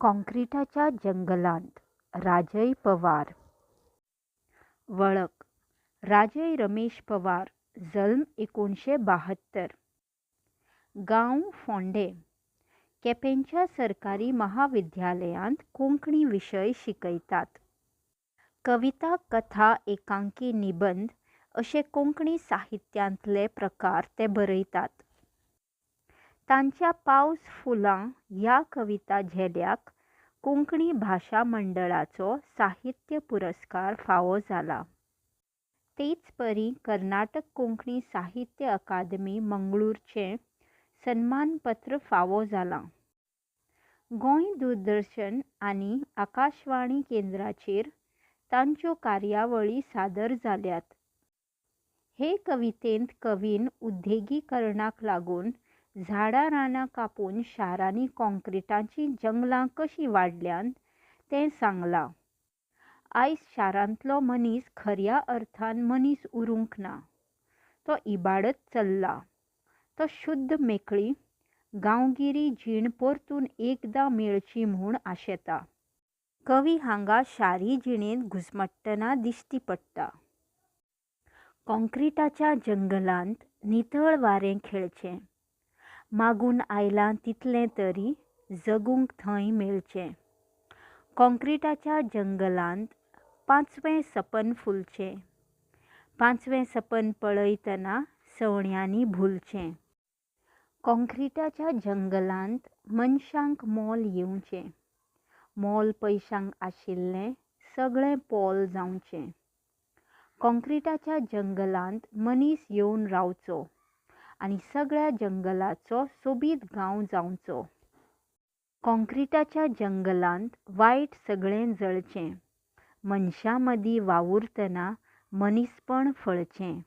काँक्रिटाच्या जंगलांत, राजय पवार. वळख, राजय रमेश पवार, जल्म 1972. गांव फोंडें. केपेंच्या सरकारी महाविद्यालयांत कोंकणी विशय शिकयतात. कविता, कथा, एकांकी, निबंद अशे कोंकणी साहित्यांतले प्रकार ते बरयतात. तांच्या पावस फुलां ह्या कविता झेल्याक कोंकणी भाशा मंडळाचो साहित्य पुरस्कार फावो जाला. तेचपरीं कर्नाटक कोंकणी साहित्य अकादेमी मंगळूरचें सन्मानपत्र फावो जालां. गोंय दूरदर्शन आनी आकाशवाणी केंद्राचेर तांच्यो कार्यावळी सादर जाल्यात. हे कवितेंत कवीन उद्देगीकरणाक लागून झाडां-रानां कापून शारांनी काँक्रिटाचीं जंगलां कशीं वाडल्यांत तें सांगलां. आयज शारांतलो मनीस खऱ्या अर्थान मनीस उरूंक ना. तो इबाडत चल्ला. तो शुद्ध मेकळी, गांवगिरी जीण परतून एकदां मेळची म्हूण आशेता. कवी हांगा शारी जिणेंत घुस्मट्टना दिश्टी पडटा. काँक्रिटाच्या जंगलांत नितळ वारें खेळचें, मागून आयलां तितलें तरी जगूंक थंय मेळचें. काँक्रिटाच्या जंगलांत पांचवें सपन फुलचें, पांचवें सपन पळयतना सवण्यांनी भुलचें. काँक्रिटाच्या जंगलांत मनशांक मोल येवचें, मोल पयशांक आशिल्लें सगळें पोल जावचें. काँक्रिटाच्या जंगलांत मनीस येवन रावचो आनी सगळ्या जंगलाचो सोबीत गांव जावचो. काँक्रिटाच्या जंगलांत वायट सगळें जळचें, मनशां मदीं वावुरतना मनीसपण फळचें.